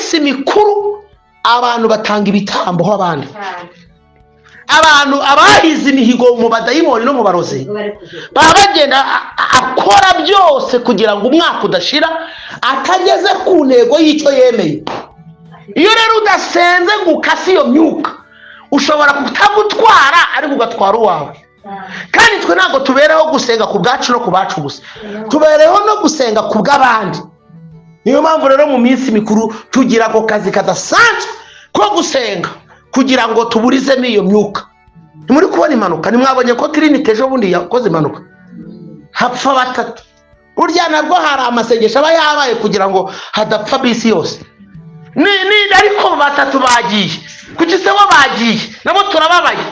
Minsi mikuru abantu batanga ibitambo ho abandi, abantu abahize imihigo mu badayimoni no mu barozi baba bagenda akora byose kugira ngo umwaka udashira atageze ku ntego y'icyo yemeye. Iyo rero udasenze ngo ukase iyo myuka, ushobora kutagutwara ariko ugatwara uwawe. Kandi twe ntabwo tubereho gusenga ku bwacu no ku bacu gusa, tubereho no gusenga ku bw'abandi. Niyo mpamvu rero mu minsi mikuru tugira ako kazi kadasanzwe ko gusenga kugira ngo tuburizemo iyo myuka. Ntimuri kubona impanuka? Ntimwabonye ko Trinity ejo bundi yakoze impanuka, hapfa batatu? Burya nabwo hari amasengesho aba yabaye kugira ngo hadapfa bisi yose. Ni ariko batatu bagiye, kuki se bo bagiye? Nabo turababaye.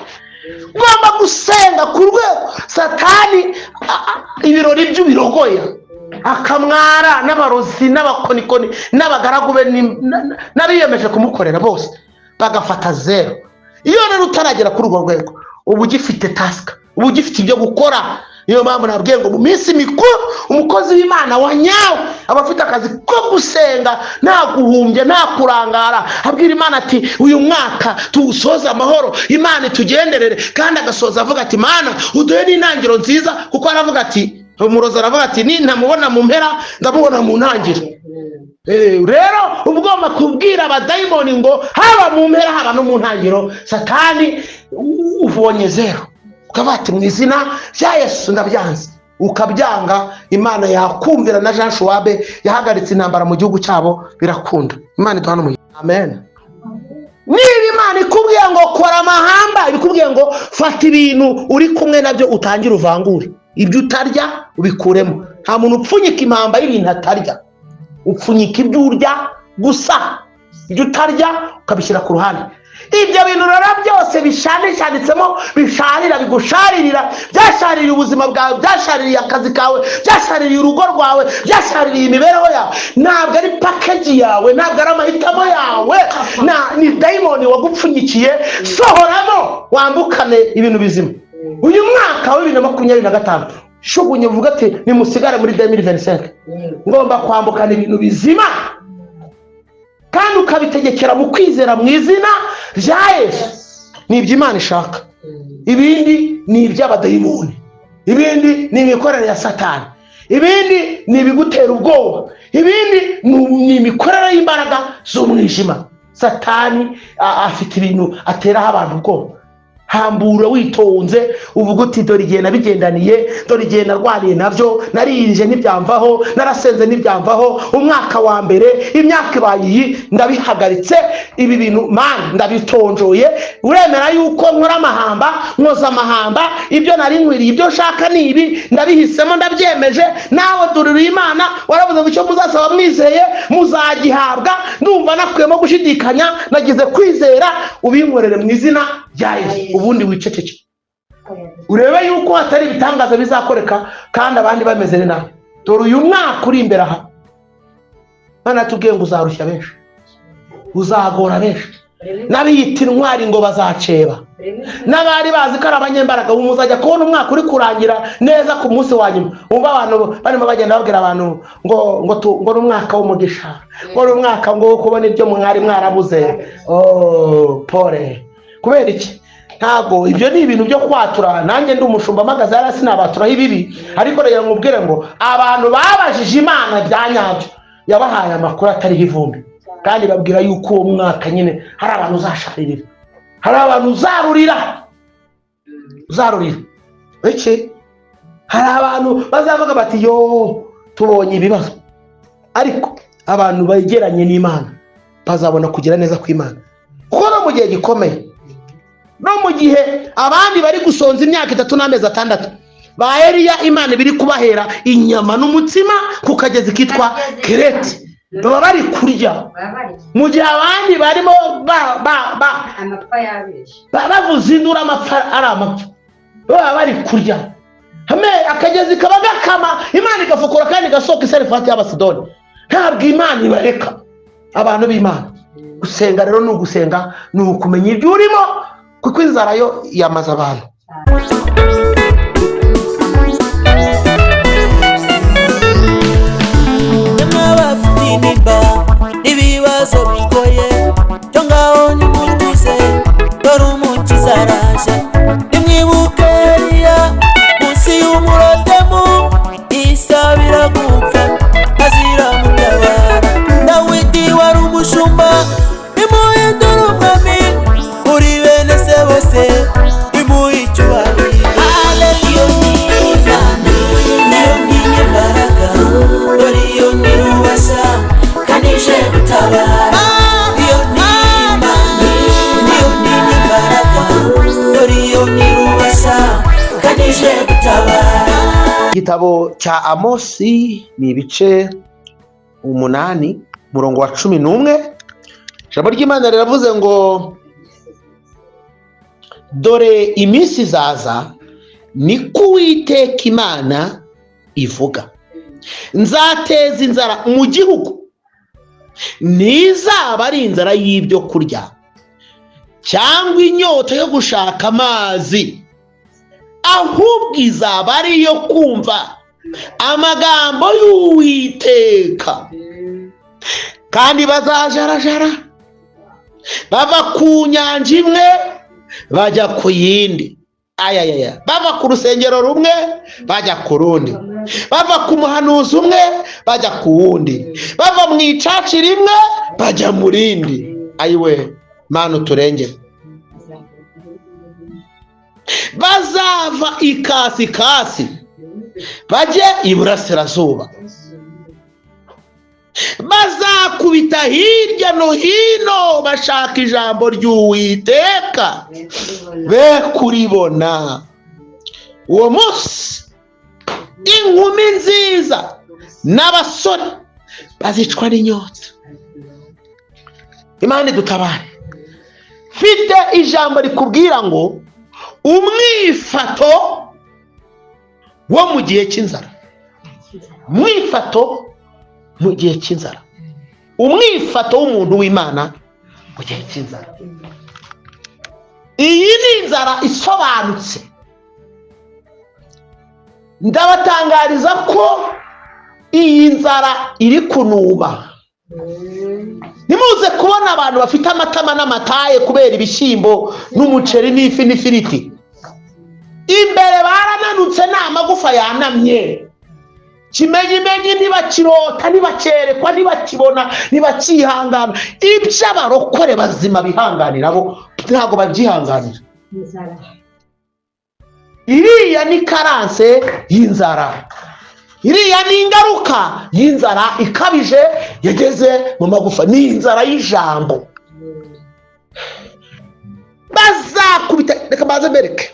Ugomba gusenga ku rwego Satani ibirori by'ubirogoya, akamwara n'abarozi n'abakonikoni n'abagaragu be n'abiyemeje kumukorera bose bagafata zero. Iyo rero utaragera kuri urwo rwego, uba ugifite task, uba ugifite ibyo gukora. Niyo mpamvu nabwiye ngo mu minsi mikuru umukozi w'Imana wa nyawe aba afite akazi ko gusenga, nta guhumbya, nta kurangara, abwira Imana ati: "Uyu mwaka tuwusoze amahoro, Imana itugenderere." Kandi agasoza avuga ati: "Mana, uduhe n'intangiriro nziza." Kuko aravuga ati, umurozi aravuga ati: "Nintamubona mu mpera, ndamubona mu ntangiriro." Rero uba ugomba kubwira abadayimoni ngo haba mu mpera, haba no mu ntangiriro, Satani ubonye zero. Ukavuga ati: "Mu izina rya Yesu ndabyanze." Ukabyanga, Imana yakumvira. Na Jean Shuwabe yahagaritse intambara mu gihugu cyabo, birakunda. Imana iduha n'umugisha, amen. Niba Imana ikubwiye ngo kora amahamba, ibikubwiye ngo fata ibintu uri kumwe nabyo, utangire uvangure, ibyo utarya ubikuremo. Nta muntu upfunyika impamba y'ibintu atarya. Upfunyika ibyo urya gusa, ibyo utarya ukabishyira ku ruhande. Ibyo bintu rero byose bishandishanditsemo, bisharira, bigusharirira, byashaririye ubuzima bwawe, byashaririye akazi kawe, byashaririye urugo rwawe, byashaririye imibereho yawe, ntabwo ari package yawe, ntabwo ari amahitamo yawe, ni dayimoni wagupfunyikiye. Sohoramo, wambukane ibintu bizima. Uyu mwaka wa 2025 shugunye, uvuga ati: "Nimusigare muri 2025, ngomba kwambukana ibintu bizima." Kandi ukabitegekera mu kwizera mu izina rya Yesu. Ni ibyo Imana ishaka, ibindi ni iby'abadayimoni, ibindi ni imikorere ya Satani, ibindi ni ibigutera ubwoba, ibindi ni imikorere y'imbaraga z'umwijima. Satani afite ibintu ateraho abantu ubwoba. Hambura witonze, uvuga uti: "Dore igihe nabigendaniye, dore igihe narwaniye nabyo, naririje ntibyamvaho, narasenze ntibyamvaho. Umwaka wa mbere, imyaka ibaye iyi, ndabihagaritse ibi bintu. Mana, ndabitonjoye. Uremera yuko nkora amahamba, nkoza amahamba. Ibyo nari nkwiriye, ibyo nshaka ni ibi, ndabihisemo, ndabyemeje." Nawe durira Imana, waravuze ngo icyo muzasaba mwizeye muzagihabwa. Ndumva nakuyemo gushidikanya, nagize kwizera, ubinkorere mu izina rya Yesu. Ubundi wiceceke, urebe yuko hatari ibitangaza bizakoreka kandi abandi bameze nabi. Dore uyu mwaka uri imbere aha, Imana yatubwiye ngo uzarushya benshi, uzagora benshi, n'abiyita intwari ngo bazaceba, n'abari bazi ko ari abanyembaraga. Ubu muzajya kubona umwaka uri kurangira neza, ku munsi wa nyuma wumva abantu barimo bagenda babwira abantu ngo ni umwaka w'umugisha, ngo ni umwaka ngo wo kubona ibyo mwari mwarabuze. Oh, pole. Kubera iki? Ntabwo ibyo ni ibintu byo kwatura. Nanjye ndi umushumba mpagaze hariya, sinabaturaho ibibi, ariko reka nkubwire ngo abantu babajije Imana bya nyabyo, yabahaye amakuru atariho ivumbi, kandi babwira yuko uwo mwaka nyine hari abantu uzasharirira, hari abantu uzarurira, uzarurira iki. Hari abantu bazavuga bati: "Yo, tubonye ibibazo." Ariko abantu begeranye n'Imana bazabona kugira neza kw'Imana, kuko no mu gihe gikomeye, no mu gihe abandi bari gusonza imyaka 3 n'amezi 6, ba Eliya Imana ibiri kubahera inyama n'umutsima ku kagezi kitwa Kereti, baba bari kurya, mu gihe abandi barimo Amapfa yabeshe. bavuza induru, amapfa ari amapfa, baba bari kurya. Hame akagezi kaba gakama, Imana igafukura kandi igasohoka i Sarifati y'Abasidoni. Ntabwo Imana ibareka abantu b'Imana. Gusenga rero ni ugusenga, ni ukumenya ibyo urimo, kuko inzara yo yamaze abantu. Nyamara bafite intimba n'ibibazo. bibazo bigoye, cyo ngaho nimutuze, dore Umukiza araje. Nimwibuke Eliya munsi y'umurodemu, isabira gupfa azira mutabara. Dawidi wari umushumba, nimuhindure umwami muri bene se bose, bimuha icyubahiro. Iyo ni Imana, nayo ni imbaraga, dore iyo ni rubasha kandi ije gutabara. Iyo ni Imana, niyo ni imbaraga, dore iyo ni rubasha kandi ije gutabara. Igitabo cya Amosi ni ibice 8, umurongo wa 11. Ijambo ry'Imana riravuze ngo dore iminsi izaza, niko Uwiteka Imana ivuga, nzateza inzara mu gihugu, ntizaba ari inzara y'ibyo kurya cyangwa inyota yo gushaka amazi, ahubwo izaba ari iyo kumva amagambo y'Uwiteka. Kandi bazajarajara bava ku nyanja imwe bajya ku yindi, ayayaya, bava ku rusengero rumwe bajya ku rundi, bava ku muhanuzi umwe bajya ku wundi, bava mu icaci rimwe bajya mu rindi. Ayiwe Mana uturengere. Bazava ikasikasi bajye iburasirazuba, bazakubita hirya no hino bashaka ijambo ry'Uwiteka be kuribona. Uwo munsi inkumi nziza n'abasore bazicwa n'inyota. Imana idutabare. Mfite ijambo rikubwira ngo umwifato wo mu gihe cy'inzara, umwifato mu gihe cy'inzara, umwifato w'umuntu w'Imana mu gihe cy'inzara. Iyi ni inzara isobanutse. Ndabatangariza ko iyi nzara iri kunuba. Nimuze kubona abantu bafite amatama n'amataye kubera ibishyimbo n'umuceri n'ifi n'ifiriti, imbere barananutse, ni amagufa yanamye. Kimenyimenyi ntibakirota, ntibakerekwa, ntibakibona, ntibakihangana. Ibyo abarokore bazima bihanganira bo ntabwo babyihanganira. Iriya ni karanse y'inzara, iriya ni ingaruka y'inzara ikabije yageze mu magufa, ni inzara y'ijambo. Bazakubita. Reka baze bereke.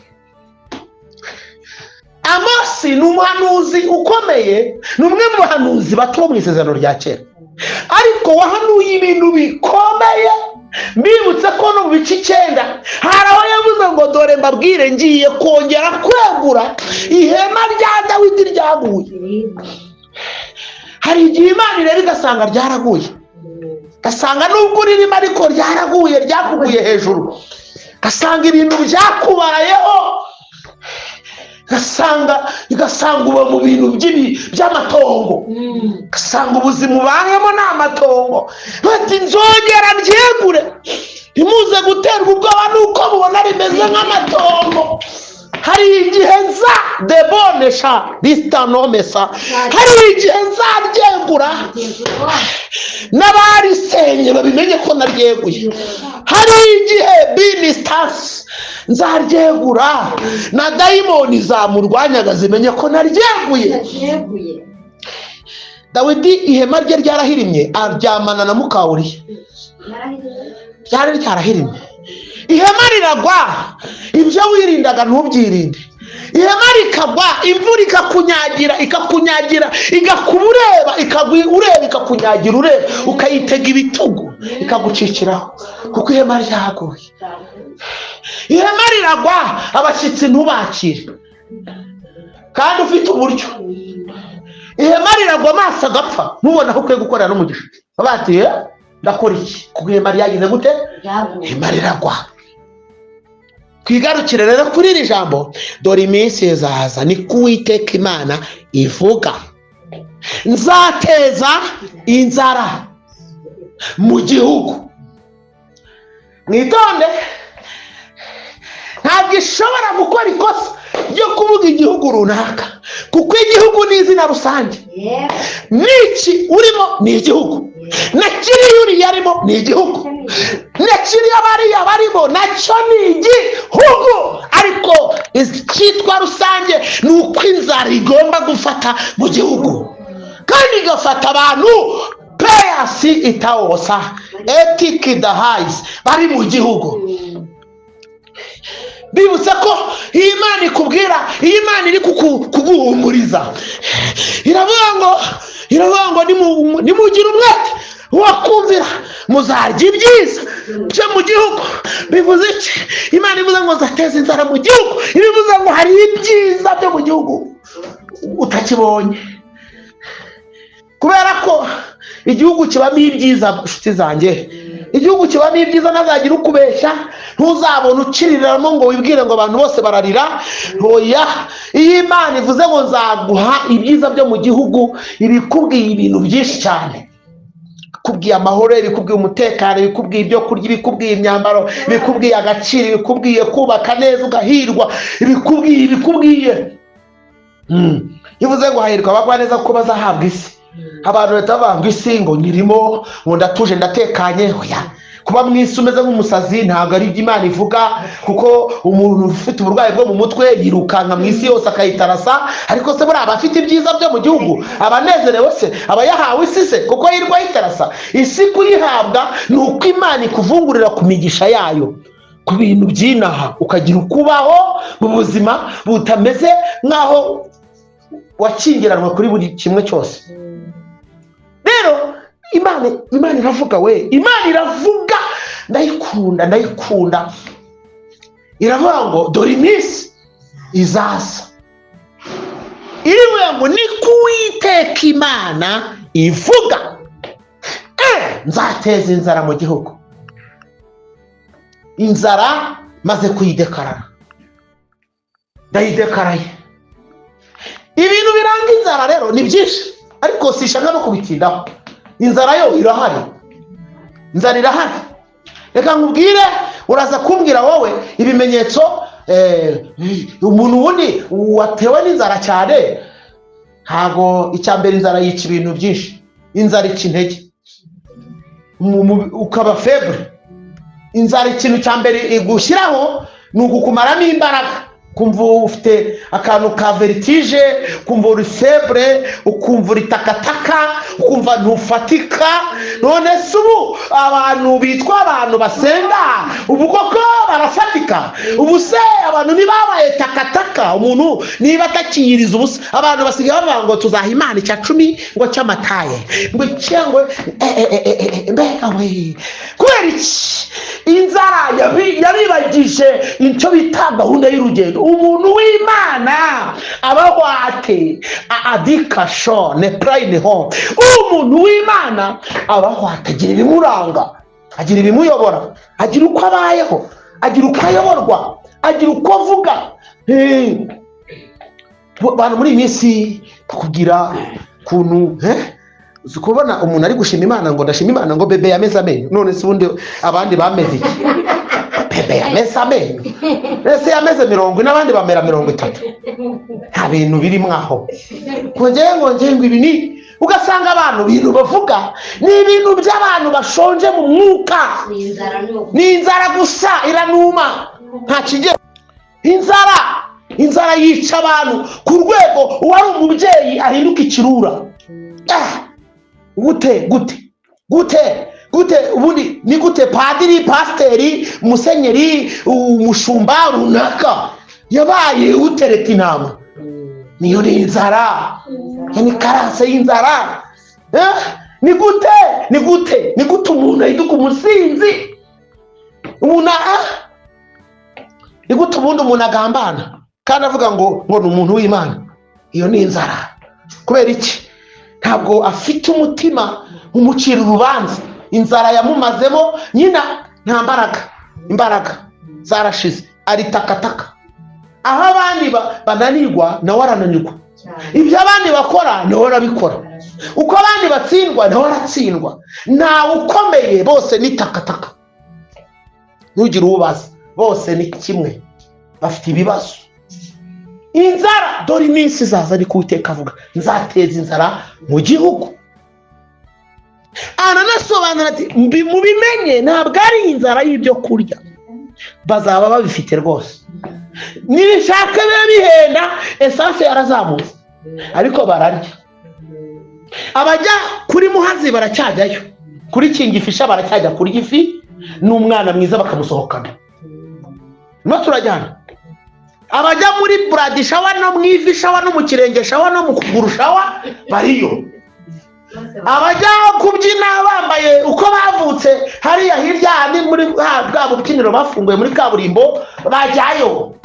Amosi ni umuhanuzi ukomeye, ni umwe mu bahanuzi bato mu isezerano rya kera, ariko wahanuye ibintu bikomeye. Mbibutse ko no mu bice 9 hari aho yavuze ngo dore mbabwire, ngiye kongera kwegura ihema rya Dawidi ryaguye. Hari igihe Imana ireba igasanga ryaraguye, gasanga nubwo uririmo ariko ryaraguye, ryakuguye hejuru, gasanga ibintu byakubayeho, gasanga uba mu bintu by'amatongo, gasanga ubuzima ubayemo ni amatongo. Bati nzongera ryegure. Ntimuze guterwa ubwoba nuko mubona rimeze nk'amatongo. Hari igihe nza debonesha lisitanomesa, hari igihe nzaryegura n'abarisenye babimenye ko naryeguye. Hari igihe binisitasi nzaryegura na dayimoni zamurwanyaga zimenye ko naryeguye. Dawidi ihema rye ryarahirimye, aryamana na mukawuriya, ryari ryarahirimye. Ihema riragwa, ibyo wirindaga ntubyirinde. Ihema rikagwa, imvura ikakunyagira, ikakunyagira, igakuba ureba, ikagwa ureba, ikakunyagira ureba, ukayitega ibitugu, ikagucikiraho, kuko ihema ryaguye. Ihema riragwa, abashyitsi ntubakire kandi ufite uburyo. Ihema riragwa, amaso agapfa, ntubone aho ukwiye gukorera n'umugisha. Batiye ndakora iki? Kuko ihema ryagize gute? Ihema riragwa. Twigarukire rero kuri iri jambo, dore iminsi izaza, ni ko Uwiteka Imana ivuga, nzateza inzara. mu gihugu. Mwitonde, ntabwo ishobora gukora ikosa ryo kuvuga igihugu runaka, kuko igihugu ni izina rusange. N'iki urimo ni igihugu, na kiriya uriya arimo ni igihugu, na kiriya bariya barimo nacyo ni igihugu. Ariko icyitwa rusange ni uko inzara igomba gufata mu gihugu, kandi igafata abantu peyasi itawosa etiki dahayizi bari mu gihugu. Bibutse ko iyi Imana ikubwira, iyi Imana iri kuguhumuriza, iravuga ngo nimugire umwete wakumvira muzarya ibyiza byo mu gihugu. Bivuze iki? Imana ivuze ngo nzateza inzara mu gihugu, ibivuze ngo hari ibyiza byo mu gihugu utakibonye, kubera ko igihugu kibamo ibyiza. Inshuti zanjye, igihugu kibamo ibyiza, ntazagira ukubeshya, ntuzabona ukiriramo ngo wibwire ngo abantu bose bararira. Ntoya, iyo Imana ivuze ngo nzaguha ibyiza byo mu gihugu, ibikubwiye ibintu byinshi cyane. Ibikubwiye amahoro, ibikubwiye umutekano, ibikubwiye ibyo kurya, ibikubwiye imyambaro, ibikubwiye agaciro, ibikubwiye kubaka neza ugahirwa, ibikubwiye. Ivuze ngo hahirwa abagwa neza kuko bazahabwa isi. Abantu bahita bavuga isi ngo nyirimo, ngo ndatuje, ndatekanye. Oya, kuba mu isi umeze nk'umusazi ntabwo ari ibyo Imana ivuga, kuko umuntu ufite uburwayi bwo mu mutwe yirukanka mu isi yose akayitarasa. Ariko se buriya aba afite ibyiza byo mu gihugu? Abanezerewe se? Aba yahawe isi se kuko yirwa ayitarasa? Isi kuyihabwa ni uko Imana ikuvungurira ku migisha yayo, ku bintu by'inaha, ukagira ukubaho mu buzima butameze nk'aho wakingiranwe kuri buri kimwe cyose. Rero Imana iravuga we, Imana iravuga, ndayikunda, ndayikunda. Iravuga ngo dore iminsi izaza, irivuga ngo ni ku Uwiteka Imana ivuga, nzateza inzara mu gihugu. Inzara maze kuyidekarara, ndayidekaraye. Ibintu biranga inzara rero ni byinshi, ariko sishaka no kubitindaho. Inzara yo irahari, inzara irahari. Reka nkubwire, uraza kumbwira wowe ibimenyetso. Umuntu wundi watewe n'inzara cyane, ntabwo icya mbere inzara yica ibintu byinshi. Inzara ica intege, ukaba faible. Inzara ikintu cya mbere igushyiraho ni ukukumaramo imbaraga, kumva ufite akantu ka vertige, kumva uri faible, ukumva uri takataka, ukumva ntufatika. None se ubu abantu bitwa abantu basenga, ubu koko barafatika? Ubu se abantu ntibabaye takataka? Umuntu niba atakiyiriza ubusa, abantu basigaye bavuga ngo tuzaha Imana icya cumi ngo cy'amataye, ngo cyangwa mbega we! Kubera iki? Inzara yabibagije icyo bita gahunda y'urugendo. Umuntu w'Imana abaho ate? Adikasho ne purayine ho. Umuntu w'Imana abaho ate? Agira ibimuranga, agira ibimuyobora, agira uko abayeho, agira uko ayoborwa, agira uko avuga. Abantu muri iyi minsi bakubwira ukuntu, uzi kubona umuntu ari gushima Imana ngo ndashima Imana ngo bebe yameze amenyo. None se ubundi abandi bameze iki? Bebe yameze amenyo, ese yameze 40 abandi bamera 30? Nta bintu birimo aho. Ngo ngewe ngo ibi ni, ugasanga abantu ibintu bavuga ni ibintu by'abantu bashonje mu mwuka. Ni inzara gusa, iranuma, nta kigero. Inzara yica abantu ku rwego uwari umubyeyi ahinduka ikirura. Gute gute gute gute? Ubundi ni gute padiri, pasiteri, musenyeri, umushumba runaka yabaye utereta intama? Niyo ni inzara, ni karase y'inzara. Ni gute, ni gute, ni gute umuntu ahinduka umusinzi? Umuntu ni gute ubundi umuntu agambana kandi avuga ngo ni umuntu w'Imana? Iyo ni inzara. Kubera iki? Ntabwo afite umutima umucira urubanza. Inzara yamumazemo nyina, nta mbaraga, imbaraga zarashize, ari takataka. Aho abandi bananirwa nawe arananirwa. Ibyo abandi bakora nawe arabikora, uko abandi batsindwa nawe aratsindwa. Ntawe ukomeye, bose ni takataka, ntugire ubaza, bose ni kimwe, bafite ibibazo. Inzara, dore iminsi izaza, ariko Uwiteka avuga, nzateza inzara mu gihugu. Aranasobanura ati mubimenye, ntabwo ari inzara y'ibyo kurya, bazaba babifite rwose, nibishaka biba bihenda, esanse yarazamutse, ariko bararya. Abajya kuri Muhazi baracyajyayo, kuri Kingifisha baracyajya kurya ifi n'umwana mwiza bakamusohokana, no turajyana. Abajya muri bridal shower no mu ivi shower no mu kirenge shower no mu kuguru shower bariyo. Abajya kubyina bambaye uko bavutse hariya hirya ni muri bwa bubyiniro bafunguye muri kaburimbo bajyayo.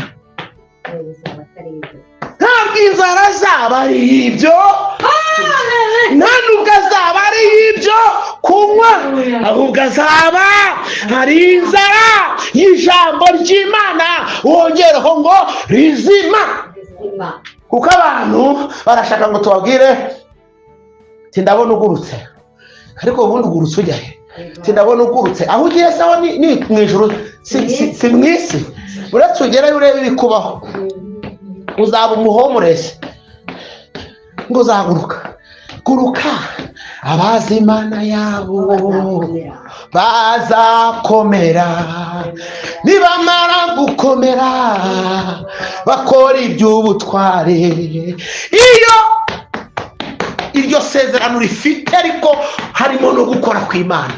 Ntabwo inzara zaba ari ibyo, nta nubwo azaba ari ibyo kunywa, ahubwo azaba ari inzara y'ijambo ry'Imana, wongereho ngo rizima. Kuko abantu barashaka ngo tubabwire ati ndabona ugurutse, ariko ubundi ugurutse ujya he? Ati ndabona ugurutse, aho ugiye se aho ni mu ijuru, si mu isi? Uretse ugerayo urebe ibikubaho, uzaba umuhomeless ngo uzaguruka. Guruka, abazi Imana yabo bazakomera, nibamara gukomera bakora iby'ubutware. Iyo iryo sezerano rifite, ariko harimo no gukora kw'Imana.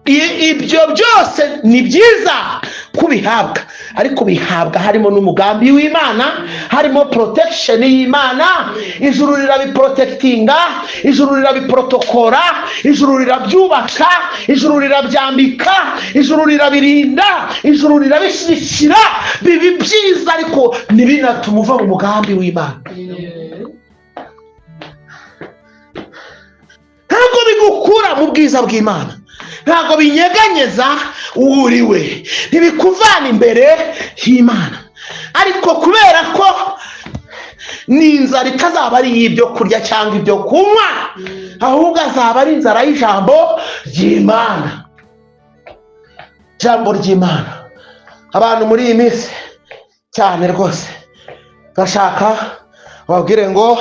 Ibyo byose ni byiza kubihabwa, ariko bihabwa harimo n'umugambi w'Imana, harimo protection y'Imana. Ijuru rirabiprotectinga, ijuru rirabiprotokora, ijuru rirabyubaka, ijuru rirabyambika, ijuru rirabirinda, ijuru rirabishyigikira, biba byiza, ariko ntibinatume uva mu mugambi w'Imana. Ntabwo bigukura mu bwiza bw'Imana, ntabwo binyeganyeza uwo uri we, ntibikuvana imbere y'Imana. Ariko kubera ko ni inzara itazaba ari iy'ibyo kurya cyangwa ibyo kunywa, ahubwo azaba ari inzara y'ijambo ry'Imana. Ijambo ry'Imana, abantu muri iyi minsi cyane rwose bashaka babwire ngo,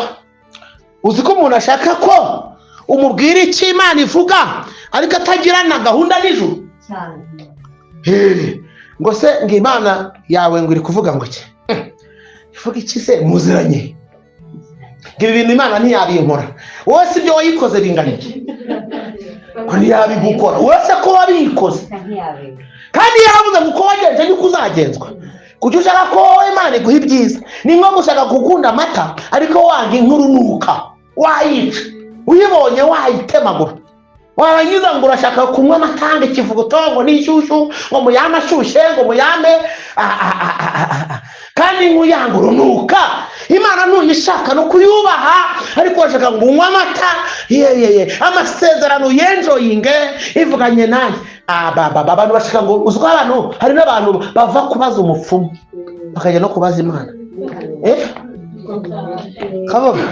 uzi ko umuntu ashaka ko umubwira icyo Imana ivuga, ariko atagira na gahunda nijoro ngo se ngo Imana yawe ngo iri kuvuga ngo iki, ivuga iki se muziranye, ngo ibi bintu Imana ntiyabinkora, wowe si ibyo wayikoze bingana iki, ko ntiyabigukora wowe se ko wabikoze? Kandi yaravuze ngo uko wagenje niko uzagenzwa. Kuki ushaka ko wowe Imana iguha ibyiza? Ni nko gushaka gukunda amata ariko wanga inkurunuka, wayica, uyibonye wayitemagura, warangiza ngo urashaka kunywa amata ngo ikivuguto, ngo n'inshyushyu, ngo muyame ashyushye, ngo muyame, kandi nk'uyanga urunuka. Imana ntuyishaka no kuyubaha, ariko urashaka ngo unywe amata yeyeye, amasezerano yenjoyinge ivuganye nanjye. Abantu bashaka ngo uzwi, abantu hari n'abantu bava kubaza umupfumu bakajya no kubaza Imana. Kaboga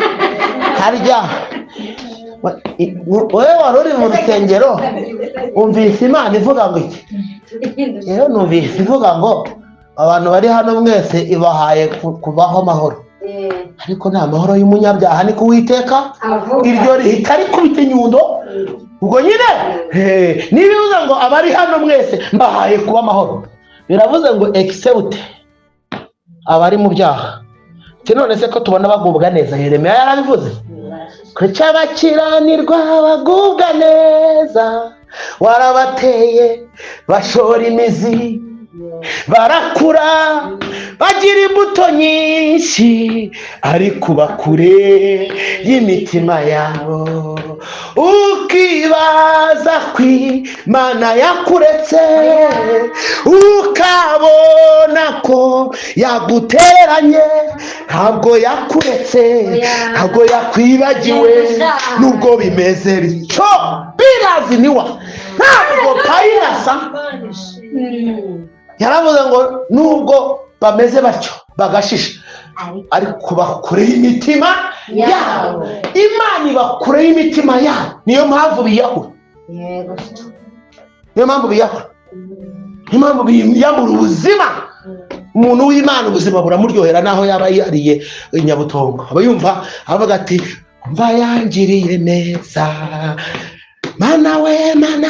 harya wowe wari uri mu rusengero, wumvise Imana ivuga ngo iki? Rero numvise ivuga ngo abantu bari hano mwese ibahaye kubaho amahoro, ariko nta mahoro y'umunyabyaha, ni kuwiteka iryo rihita rikubita inyundo. Ubwo nyine niba ivuze ngo abari hano mwese mbahaye kuba amahoro, biravuze ngo except abari mu byaha. None se ko tubona bagubwa neza? Yeremiya yarabivuze ko cy'abakiranirwa bagubwa neza, warabateye bashora imizi, barakura bagira imbuto nyinshi, ariko bakure y'imitima yabo. Ukibaza ko Imana yakuretse, ukabona ko yagutereranye, ntabwo yakuretse, ntabwo yakwibagiwe, nubwo bimeze bityo biraziniwa. Ntabwo payirasa yaravuze ngo nubwo bameze batyo bagashisha, Ariko bakure y'imitima yabo. Imana ibakure y'imitima yabo. Niyo mpamvu biyahura. Niyo mpamvu biyahura. Niyo mpamvu biyambura ubuzima. Umuntu w'Imana ubuzima buramuryohera naho yaba yariye inyabutongo. Aba yumva avuga ati mva yangiriye neza. Mana we mana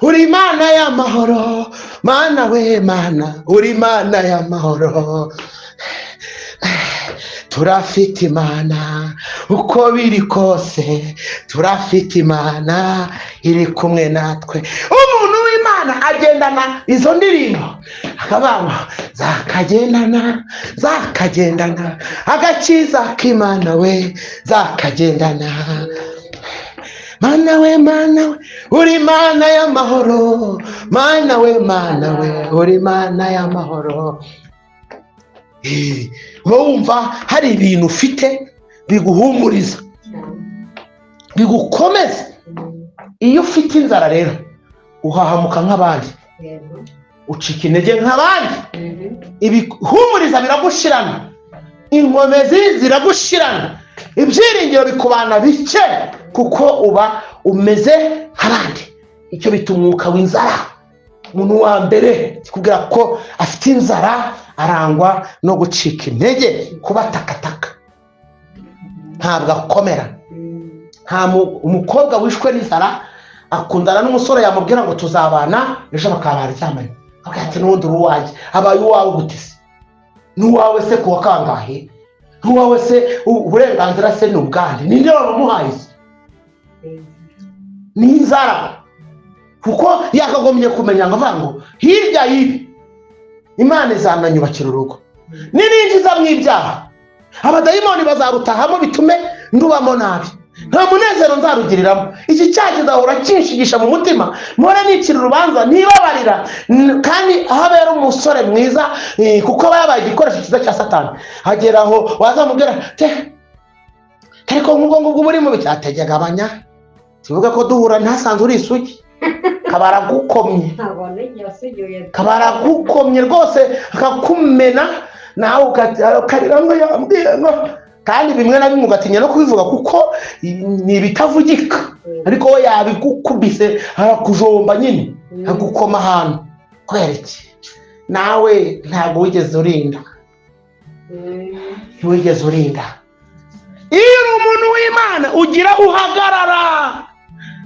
uri Mana y'amahoro. Mana we mana uri Mana y'amahoro. Turafite Imana uko biri kose, turafite Imana iri kumwe natwe. Umuntu w'Imana agendana izo ndirimbo akabanga zakagendana zakagendana agakiza k'Imana we zakagendana. Mana we mana we uri Mana y'amahoro. Mana we mana we uri Mana y'amahoro. Wumva hari ibintu ufite biguhumuriza bigukomeza. Iyo ufite inzara rero uhahamuka nk'abandi, ucika intege nk'abandi, ibihumuriza biragushirana, inkomezi ziragushirana, ibyiringiro bikubana bike kuko uba umeze nk'abandi. Icyo bita umwuka w'inzara. Umuntu wa mbere kikubwira ko afite inzara arangwa no gucika intege, kubatakataka, ntabwo akomera. Nta umukobwa wishwe n'inzara akundana n'umusore yamubwira ngo tuzabana ejo bakaba baryamanye, akavuga ati n'ubundi uri uwanjye. Abaye uwawe gute se? N'uwawe se kuwa kangahe? N'uwawe se uburenganzira se ni ubwande? Ninde wabamuhaye se? Ni inzara. Kuko yakagombye kumenya ngo avuga ngo hirya y'ibi Imana izananyubakira urugo, nininjiza mu ibyaha abadayimoni bazarutahamo bitume ndubamo nabi, nta munezero nzarugiriramo, iki cyaha kizahora kinshigisha mu mutima, mpore nicira urubanza ntibabarira. Kandi aho abera umusore mwiza, kuko aba yabaye igikoresho cyiza cya Satani, agera aho wazamubwira te ariko nk'ubwo ngubwo buri mu cyategagabanya, tuvuga ko duhura ntasanzwe uri isugi, kabaragukomye kabaragukomye rwose akakumena nawe ukarira ngo yambwiye ngo, kandi bimwe na bimwe ugatinya no kubivuga kuko ni ibitavugika, ariko we yabigukubise arakujomba nyine agukoma ahantu. Kubera iki? Nawe ntabwo wigeze urinda, ntiwigeze urinda. Iyo uri umuntu w'Imana ugira aho uhagarara.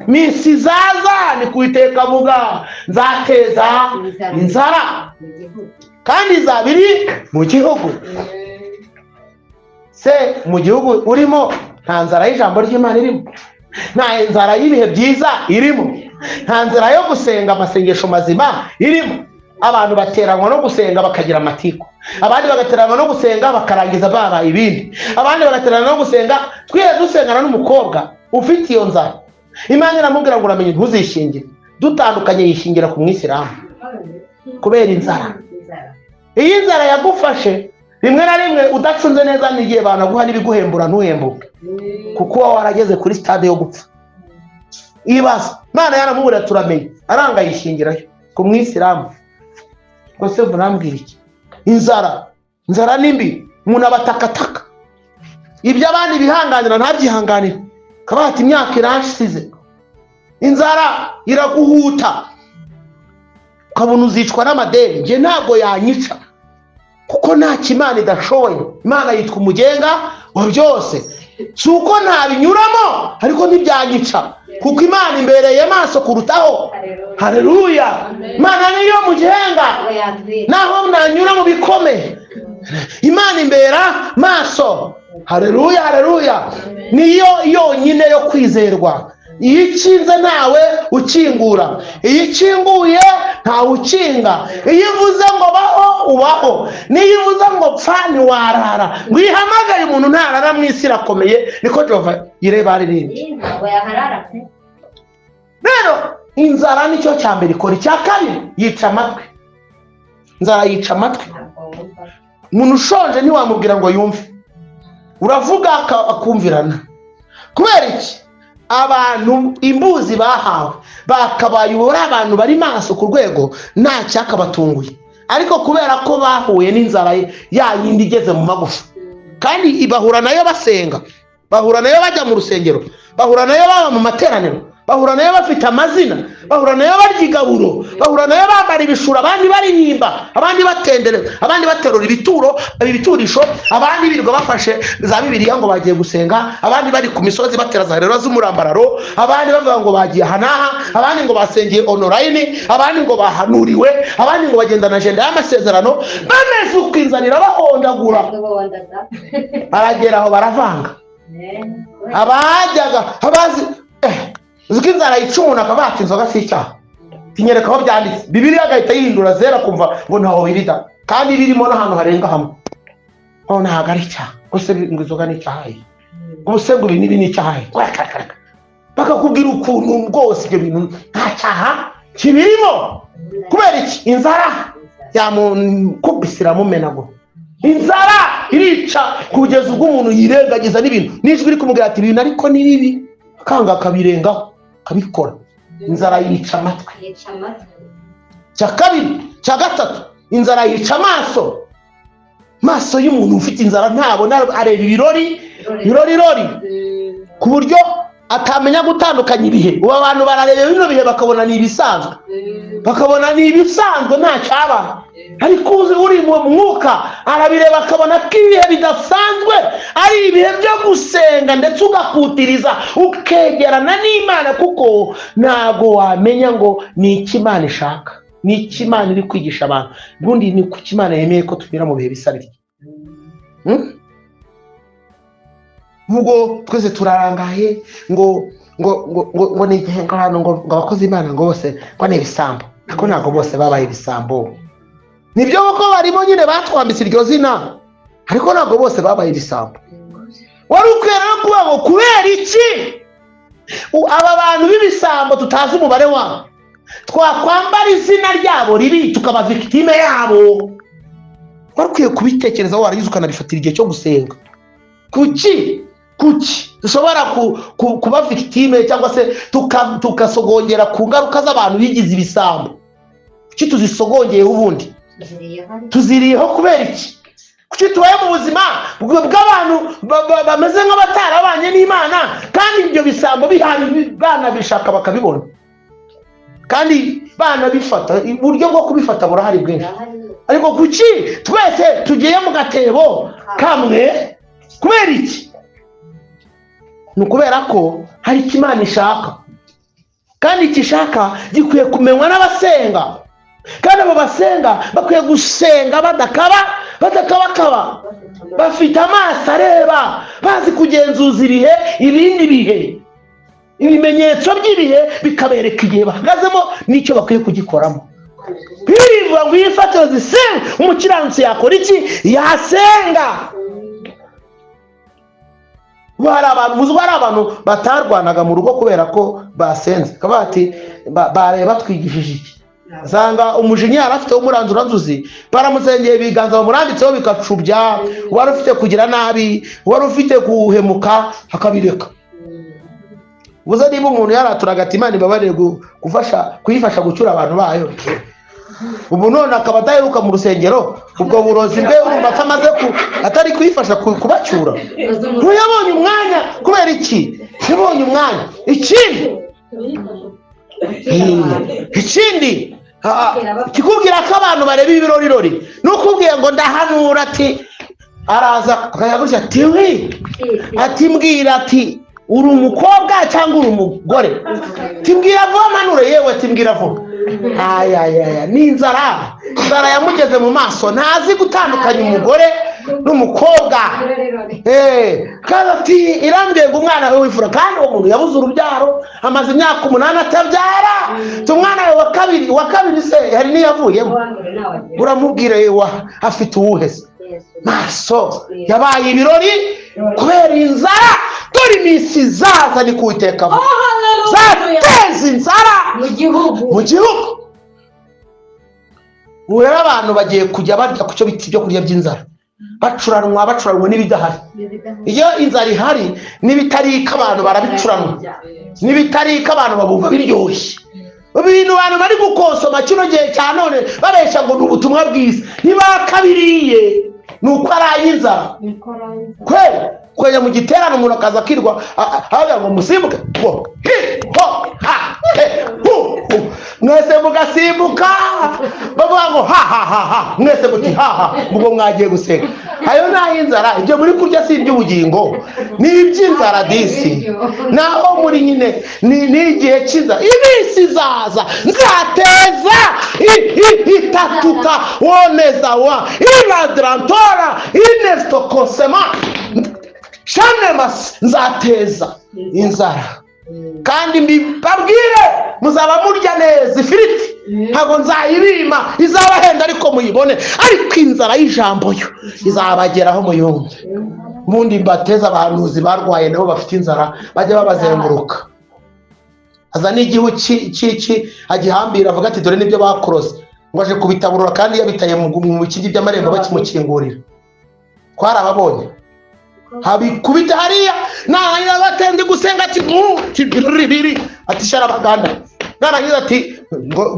Minsi zaza ni kuwiteka avuga nzateza inzara kandi izaba iri mu gihugu. Se mu gihugu urimo nta nzara y'ijambo ry'Imana irimo, nta nzara y'ibihe byiza irimo, nta nzara yo gusenga amasengesho mazima irimo. Abantu bateranwa no gusenga bakagira amatiku, abandi bagateranwa no gusenga bakarangiza babaye ibindi, abandi bagateranwa no gusenga. Twiye dusengana n'umukobwa ufite iyo nzara, Imana iramubwira ngo uramenye ntuzishingire. Dutandukanye yishingira ku mwisilamu kubera inzara. Iyo inzara yagufashe rimwe na rimwe udacunze neza n'igihe banaguha n'ibiguhembura ntuhembuke, kuko uba warageze kuri stade yo gupfa. Ibaza Imana yaramubura turamenye aranga yishingirayo ku mwisilamu. Rwose murambwira iki? Inzara, inzara ni mbi, umuntu abatakataka ibyo abandi bihanganira ntabyihanganira, kabati imyaka irashize. Inzara iraguhuta ukabona uzicwa n'amadeni. Nge ntabwo yanyica kuko nta Imana idashoboye. Imana yitwa umugenga wa byose. Si uko ntabinyuramo ariko ntibyanyica kuko Imana imbereye maso kurutaho. Haleluya! Imana niyo mugenga, naho nanyura mu bikomeye Imana imbera maso. Haleluya, haleluya! Niyo yonyine yo kwizerwa. Iyo ikinze ntawe ukingura, iyo ikinguye ntawe ukinga, iyo ivuze ngo baho ubaho, niyo ivuze ngo pfa ntiwarara. Ngo ihamagaye umuntu ntarara mu isi irakomeye, niko Jehova ireba aririmbye. Rero inzara nicyo cya mbere ikora. Icya kabiri yica amatwi. Inzara yica amatwi. Umuntu ushonje ntiwamubwira ngo yumve, uravuga akumvirana. Kubera iki? Abantu imbuzi bahawe bakabaye ubura abantu bari maso ku rwego nta cyakabatunguye, ariko kubera ko bahuye n'inzara ya yindi igeze mu magufa, Kandi bahura nayo basenga, bahura nayo bajya mu rusengero, bahura nayo baba mu materaniro, bahura nayo bafite amazina, bahura nayo barya igaburo, bahura nayo bambara ibishura, abandi baririmba, abandi batendereza, abandi baterura ibituro, ibiturisho, abandi birirwa bafashe za Bibiliya ngo bagiye gusenga, abandi bari ku misozi batera za rero z'umurambararo, abandi bavuga ngo bagiye aha n'aha, abandi ngo basengeye online, abandi ngo bahanuriwe, abandi ngo bagendana agenda y'amasezerano, bameze ukwinzanira bahondagura, baragera aho baravanga. Abajyaga abazi uzi ko inzara yica umuntu akaba yaka inzoga si icyaha, tinyereka aho byanditse. Bibiliya agahita yihindura zera kumva ngo ntaho birida, kandi birimo n'ahantu harenga hamwe. Oh, ntabwo ari icyaha gusa, ngo inzoga ni icyaha, gusa ngo ibi n'ibi ni icyaha. Reka bakakubwira ukuntu rwose ibyo bintu nta cyaha kibirimo. Kubera iki? Inzara yamukubise iramumenagura. Inzara irica kugeza ubwo umuntu yirengagiza n'ibintu, n'ijwi riri kumubwira ati ibintu ariko ni bibi, akanga akabirengaho akabikora. Inzara yica amatwi. Cya kabiri, cya gatatu, inzara yica amaso. Maso y'umuntu ufite inzara ntabona, areba ibirori birori rori, ku buryo atamenya gutandukanya ibihe. Ubu abantu barareba bino bihe bakabona ni ibisanzwe, bakabona ni ibisanzwe nta cyabaye, ariko uri mu mwuka arabireba akabona ko ibihe bidasanzwe ari ibihe byo gusenga, ndetse ugakutiriza ukegerana n'Imana, kuko ntabwo wamenya ngo ni iki Imana ishaka, ni iki Imana iri kwigisha abantu, ubundi ni kuki Imana yemeye ko tunyura mu bihe bisa bityo. Ubwo twese turarangaye ngo ngo ngo ngo ngo ni igihe ngo abantu ngo abakozi Imana ngo bose ngo ni ibisambo. Ariko ntabwo bose babaye ibisambo, nibyo koko barimo nyine batwambitse iryo zina, ariko ntabwo bose babaye ibisambo. Wari ukwiye rero kuvuga ngo kubera iki aba bantu b'ibisambo tutazi umubare wabo twakwambara izina ryabo ribi tukaba victime yabo? Wari ukwiye kubitekerezaho, warangiza ukanabifatira igihe cyo gusenga. Kuki dushobora kuba victime cyangwa se tugasogongera ku ngaruka z'abantu bigize ibisambo? Kuki tuzisogongeyeho? Ubundi tuziriyeho kubera iki? Kuki tubaye mu buzima bw'abantu bameze nk'abatarabanye n'Imana, kandi ibyo bisambo bihari, banabishaka bakabibona, kandi banabifata? Uburyo bwo kubifata burahari bwinshi, ariko kuki twese tugiye mu gatebo kamwe? Kubera iki? Ni ukubera ko hari icyo Imana ishaka, kandi icyo ishaka gikwiye kumenywa n'abasenga, kandi abo basenga bakwiye gusenga badakabakaba, bafite amaso areba, bazi kugenzuza ibihe, ibindi bihe, ibimenyetso by'ibihe bikabereka igihe bahagazemo n'icyo bakwiye kugikoramo. Bivuga ngo iyo imfatiro zisenga, umukiranutsi yakora iki? Yasenga. Ubu hari abantu, muzi ko hari abantu batarwanaga mu rugo kubera ko basenze, bakaba bati baraye batwigishije iki? Usanga umujinya yari afite w'umuranduranzuzi, baramusengeye ibiganza bamurambitseho bigacubya, wari ufite kugira nabi, wari ufite guhemuka akabireka. Ubuze niba umuntu yaraturaga ati Imana ibabarire kuyifasha gucyura abantu bayo, ubu none akaba adaheruka mu rusengero, ubwo burozi bwe urumva atamaze atari kuyifasha kubacyura. Ntuyabonye umwanya. Kubera iki yabonye umwanya? Ikindi kikubwira ko abantu bareba ibirorirori, nukubwiye ngo ndahanura, ati araza akajya gutya ati wi, ati mbwira, ati uri umukobwa cyangwa uri umugore? Ati mbwira vuba manure, yewe ati mbwira vuba. Ayayaya, ni inzara, inzara yamugeze mu maso, ntazi gutandukanya umugore n'umukobwa. Kandi ati irambwiye ngo umwana we w'imfura, kandi uwo muntu yabuze urubyaro, amaze imyaka 8 atabyara. Umwana we wa kabiri se hari n'iyavuyemo, uramubwira yewe afite uwuhe se? Maso yabaye ibirori kubera inzara. Dore iminsi izaza, ni kuwiteka zateza inzara mu gihugu. Mu gihugu. Ubu rero abantu bagiye kujya barya ku cyo bita ibyo kurya by'inzara, bacuranwa n'ibidahari. Iyo inzara ihari n'ibitarika abantu barabicuranwa, n'ibitarika abantu babumva biryoshye. Ibintu abantu bari gukonsoma kino gihe cya none babeshya ngo ni ubutumwa bwiza, ntibakabiriye. Ni uko ari ay'inzara kweli. Kwenya mu giterane umuntu akaza akirwa ahaga ngo musimbuke ngo hi ho ha he hu hu, mwese mugasimbuka, bavuga ngo ha ha ha ha, mwese muti ha ha, ubwo mwagiye gusenga. Ayo ni ay'inzara. Ibyo muri kurya si iby'ubugingo, ni iby'inzara disi. Naho muri nyine ni igihe cy'inzara. Iminsi izaza nzateza itatuka woneza wa iradrantora inestokosema shanemas, nzateza inzara. Kandi mbabwire, muzaba murya neza ifiriti, ntabwo nzayibima, izabahenda ariko muyibone. Ariko inzara y'ijambo yo izabageraho muyumve. Ubundi mbateze abahanuzi barwaye nabo bafite inzara, bajya babazenguruka. Aza n'igihu agihambira, avuga ati dore nibyo bakorose, ngo aje kubitaburura, kandi yabitaye mu bikingi by'amarembo bakimukingurira. Twarababonye habikubita hariya, narangiza batenze gusenga ati riri ati sharabaganda, narangiza ati ngo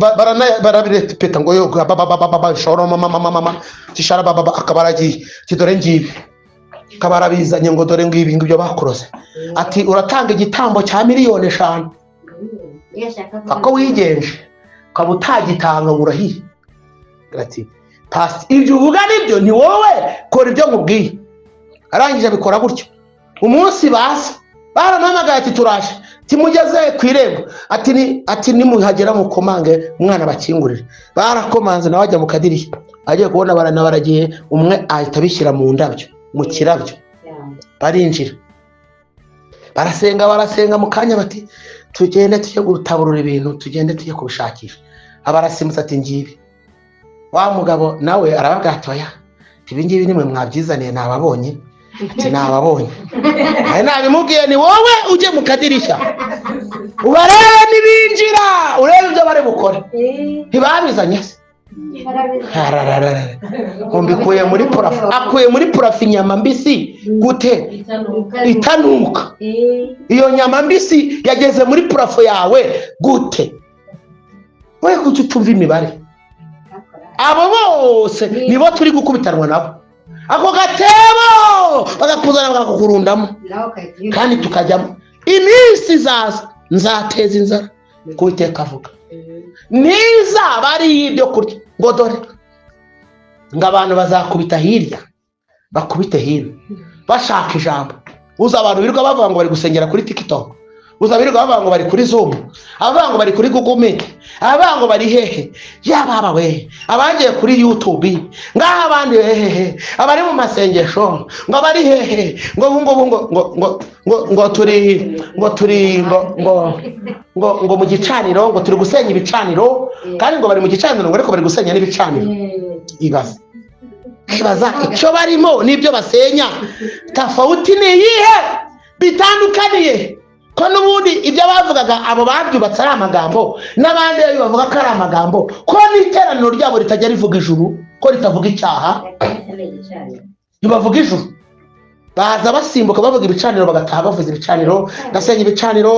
barabirepeta ngo yo ba ba ba ba ba shoro mama mama mama ati sharababa, akaba aragiye ati dore ngibi, akaba arabizanye ngo dore ngibi ngibyo bakorose. Ati uratanga igitambo cya 5,000,000 ako wigenje ukaba utagitanga ngo urahiye. Ati pasi ibyo uvuga nibyo, ni wowe kora ibyo nkubwiye. Arangije abikora gutyo. Umunsi baza barampamagaye ati turaje, timugeze ku irembo, ati ni ati nimuhagera mukomange umwana bakingurire. Barakomanze, nawe ajya mu kadirishya, agiye kubona barana baragiye, umwe ahita abishyira mu ndabyo, mu kirabyo, barinjira barasenga barasenga. Mu kanya bati tugende tujye gutaburura ibintu, tugende tujye kubishakisha. Abarasimbutse ati ngibi. Wa mugabo nawe arababwira ati oya, ibi ngibi nimwe mwabyizaniye, nababonye. Ati nababonye, ari nabimubwiye, ni wowe ujye mu kadirishya ubarebe nibinjira, urebe ibyo bari bukore. Ntibabizanye se? Mbikuye muri purafu, akuye muri purafu inyama mbisi gute itanuka? Iyo nyama mbisi yageze muri purafu yawe gute? We kuki utumva imibare? Abo bose nibo turi gukubitanwa nabo. Ako gatebo bagakuzana bakakukurundamo, kandi tukajyamo. Iminsi izaza nzateza inzara, ku Uwiteka avuga, ntizaba ari iy'ibyo kurya, ngo dore ngo abantu bazakubita hirya bakubite hino bashaka ijambo. Uza abantu birirwa bavuga ngo bari gusengera kuri TikTok, uza birirwa bavuga ngo bari kuri Zoom, abavuga ngo bari kuri Google Meet, abavuga ngo bari hehe, yababa we, abagiye kuri YouTube ngaha, abandi hehehe, abari mu masengesho ngo bari hehe, ngo ngo ngo ngo ngo ngo ngo turi ngo turi ngo ngo ngo ngo mu gicaniro, ngo turi gusenya ibicaniro, kandi ngo bari mu gicaniro, ngo ariko bari gusenya n'ibicaniro. Ibaza ibaza icyo barimo n'ibyo basenya, tofauti ni iyihe bitandukaniye? Ko n'ubundi ibyo bavugaga abo babyubatse ari amagambo, n'abandi bavuga ko ari amagambo, ko n'iteraniro ryabo ritajya rivuga ijuru, ko ritavuga icyaha, ntibavuga ijuru. Baza basimbuka bavuga ibicaniro, bagataha bavuza ibicaniro, ndasenya ibicaniro,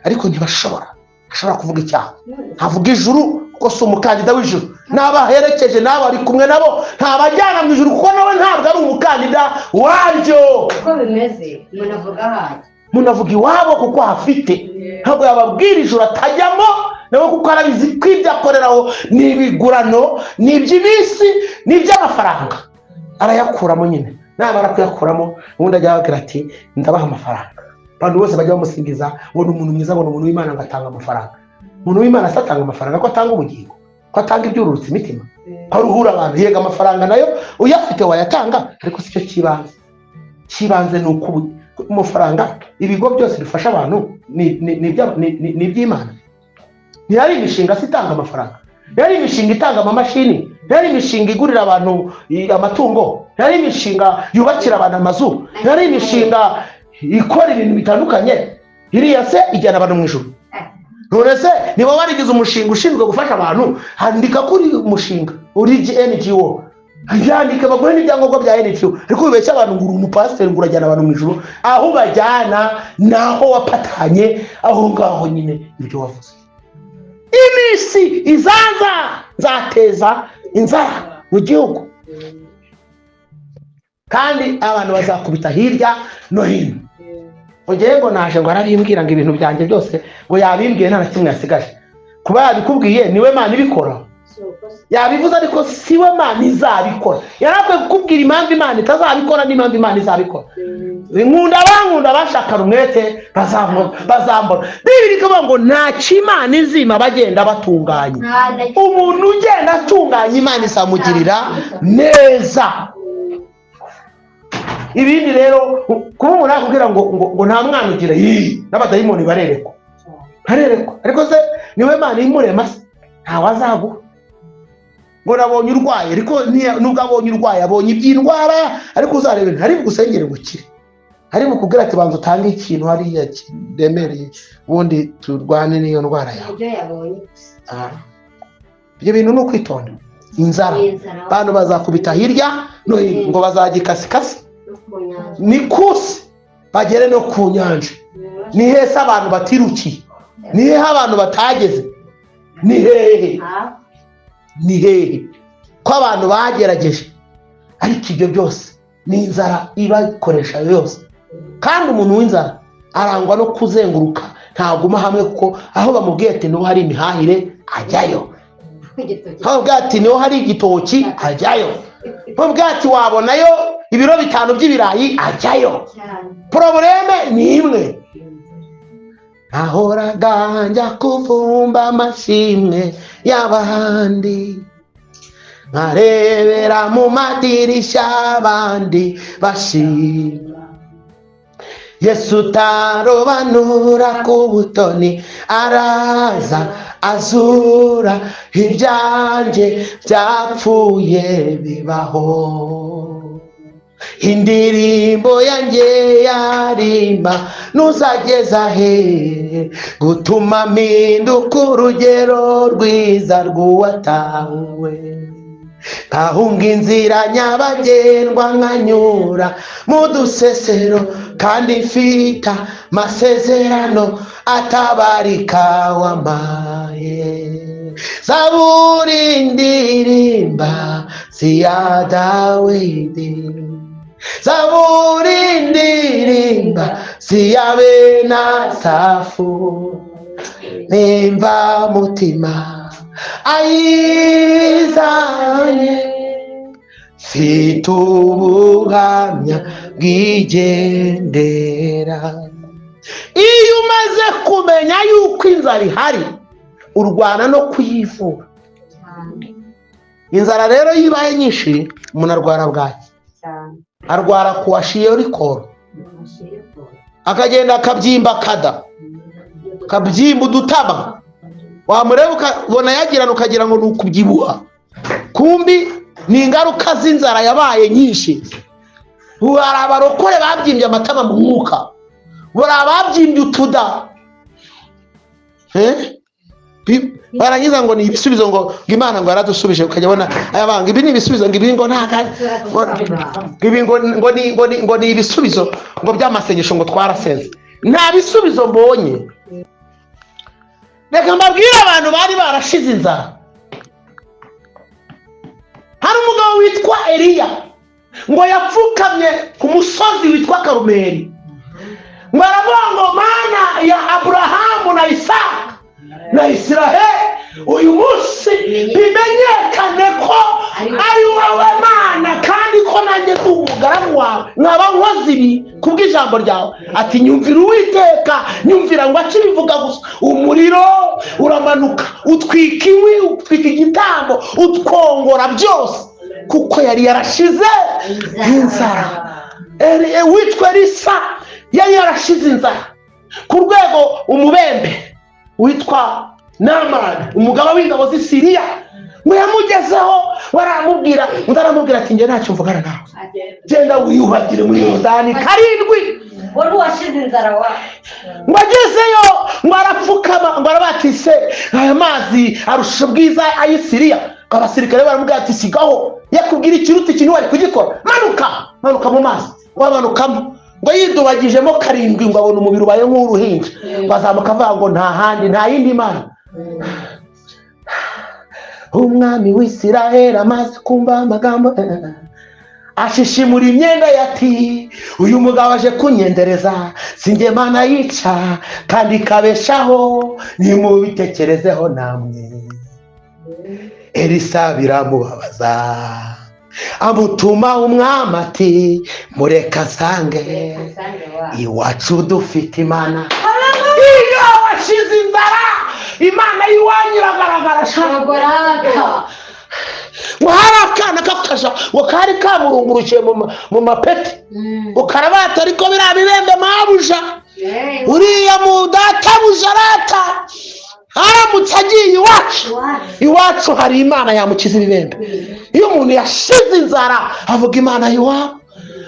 ariko ntibashobora ashobora kuvuga icyaha. Ntavuga ijuru kuko si umukandida w'ijuru, n'abaherekeje n'abo ari kumwe nabo ntabajyana mu ijuru, kuko nawe ntabwo ari umukandida waryo. Uko bimeze munavuga ahajya, munavuga iwabo kuko hafite, ntabwo yababwira ijuru atajyamo nawe, kuko arabizi ko ibyo akoreraho ni ibigurano, ni iby'iminsi, ni iby'amafaranga, arayakuramo nyine. Namara kuyakuramo ubundi ajya ababwira ati ndabaha amafaranga. Abantu bose bajya bamusingiza ngo ni umuntu mwiza, ngo ni umuntu w'Imana, ngo atanga amafaranga. Umuntu w'Imana se atanga amafaranga? Ko atanga ubugingo, ko atanga ibyururutse imitima, ko aruhura abantu? Yega amafaranga nayo uyafite wayatanga, ariko si cyo cy'ibanze. Cy'ibanze ni uko amafaranga, ibigo byose bifasha abantu ni iby'Imana. Ntihari imishinga se itanga amafaranga? Ntihari imishinga itanga amamashini? Ntihari imishinga igurira abantu amatungo? Ntihari imishinga yubakira abantu amazu? Ntihari imishinga ikora ibintu bitandukanye? Iriya se ijyana abantu mu ijuru? None se niba warigize umushinga ushinzwe gufasha abantu, handika kuri umushinga uri NGO, yandike baguhe n'ibyangombwa bya NGO, ariko wibeshya abantu ngo uri umupasiteri ngo urajyana abantu mu ijuru, aho ubajyana naho wapatanye aho ngaho nyine ibyo wavuze. Iminsi izaza nzateza inzara mu gihugu. Kandi abantu bazakubita hirya no hino. Ugiye ngo naje ngo arabimbwira ngo ibintu byanjye byose ngo yabimbwiye nta na kimwe yasigaje. Kuba yabikubwiye niwe Mana ibikora. Yabivuze ariko siwe Mana izabikora. Yarakwiye kukubwira impamvu Imana itazabikora n'impamvu Imana izabikora. Nkunda abankunda bashakana umwete bazambona. Bibiri ikavuga ngo nta Imana izima bagenda batunganye. Umuntu ugenda atunganya Imana izamugirira neza. Ibindi rero kuba umuntu yakubwira ngo ngo nta mwana ugira, n'abadayimoni barerekwa. Barerekwa. Ariko se niwe Mana imurema se? Ntawe azaguha. Ngo nabonye urwaye, ariko nubwo abonye urwaye abonye iby'indwara, ariko uzarebe ntari bugusengere gukire. Hari bukubwira ati banza utange ikintu hariya kiremereye ubundi turwane n'iyo ndwara yawe. Ibyo bintu ni ukwitonda. Inzara abantu bazakubita hirya no hino ngo bazagikasikasi ni kusi bagere no ku nyanja. Ni hese abantu batirukiye, ni hehe abantu batageze, ni hehe, ni hehe ko abantu bagerageje. Ariko ibyo byose ni inzara ibakoresha yose. Kandi umuntu w'inzara arangwa no kuzenguruka, ntaguma hamwe, kuko aho bamubwiye ati niho hari imihahire ajyayo, aho bamubwiye ati niho hari igitoki ajyayo, aho bamubwiye ati wabonayo ibiro 5 by'ibirayi ajyayo. Probleme ni imwe. Nahoraga njya kuvumba amashimwe y'abandi, nkarebera mu madirishya abandi bashima. Yesu utarobanura ku butoni araza azura ibyanjye byapfuye bibaho. Indirimbo yanjye yarima nuzageza he gutuma mpinduka urugero rwiza rw'uwatawe. Nkahunga inzira nyabagendwa nkanyura mu dusesero, kandi mfita masezerano atabarika wamaye. Zaburi ndirimba si ya Dawidi, Zaburi ndirimba si ya bene Asafu, nimba mutima ayizanye, mfite ubuhamya bwigendera. Iyo umaze kumenya yuko inzara ihari, urwana no kuyivura. Inzara rero iyo ibaye nyinshi umuntu arwara bwaki, arwara kuwashiye rikoro, akagenda akabyimba kada, akabyimba udutama, wamureba ukabona yagirana ukagira ngo ni ukubyibuha, kumbi ni ingaruka z'inzara yabaye nyinshi. Hari abarokore babyimbye amatama mu mwuka, hari ababyimbye utuda, barangiza ngo ni ibisubizo, ngo Imana ngo yaradusubije, ukajya ubona aya banga ibi ni ibisubizo, ngo ibi ngo nta ibi ngo ni ibisubizo ngo by'amasengesho ngo twarasenze. Nta bisubizo mbonye. Reka mbabwire abantu bari barashize inzara. Hari umugabo witwa Eliya ngo yapfukamye ku musozi witwa Karumeli, ngo aravuga ngo Mana ya Aburahamu na Isaka na Israheli, uyu munsi bimenyekane ko ari wowe Mana, kandi ko nanjye ndi umugaragu wawe, nkaba nkoze ibi kubw'ijambo ryawe. Ati nyumvira Uwiteka, nyumvira. Ngo akibivuga gusa umuriro uramanuka utwika inkwi, utwika igitambo, utwongora byose, kuko yari yarashize inzara. Witwa Elisa yari yarashize inzara ku rwego umubembe witwa Namani, umugaba w'ingabo z'i Siriya, ngo yamugezeho baramubwira, undi aramubwira ati njye ntacyo mvugana nawe, genda wiyuhagire muri Yorodani 7. Ngo agezeyo ngo arapfukama, ngo arabatise aya mazi arusha ubwiza ay'i Siriya. Ngo abasirikare baramubwira ati sigaho, yakubwira ikiruta ikintu wari kugikora, manuka manuka mu mazi. Ngo amanukamo, ngo yidubagijemo 7, ngo abona umubiri ubaye nk'uruhinja. Ngo azamuka avuga ngo nta handi, nta yindi mana. Umwami w'Isiraheli amaze kumva amagambo Ashishimura imyenda ye ati: "Uyu mugabo aje kunyendereza, sinjye Mana yica kandi ikabeshaho? Nimubitekerezeho namwe." Elisa biramubabaza, amutuma umwami ati: "Mureka asange iwacu, dufite Imana." Iyo washize inzara, Imana y'iwanyu iragaragara sha. Ngo hari akana k'akaja ngo kari kamurungurukiye mu mapeti, ngo karabata: "Ariko biriya bibembe, mabuja, uriya mu databuja arata aramutse agiye iwacu, iwacu hari Imana yamukiza ibibembe." Iyo umuntu yashize inzara, avuga Imana y'iwabo,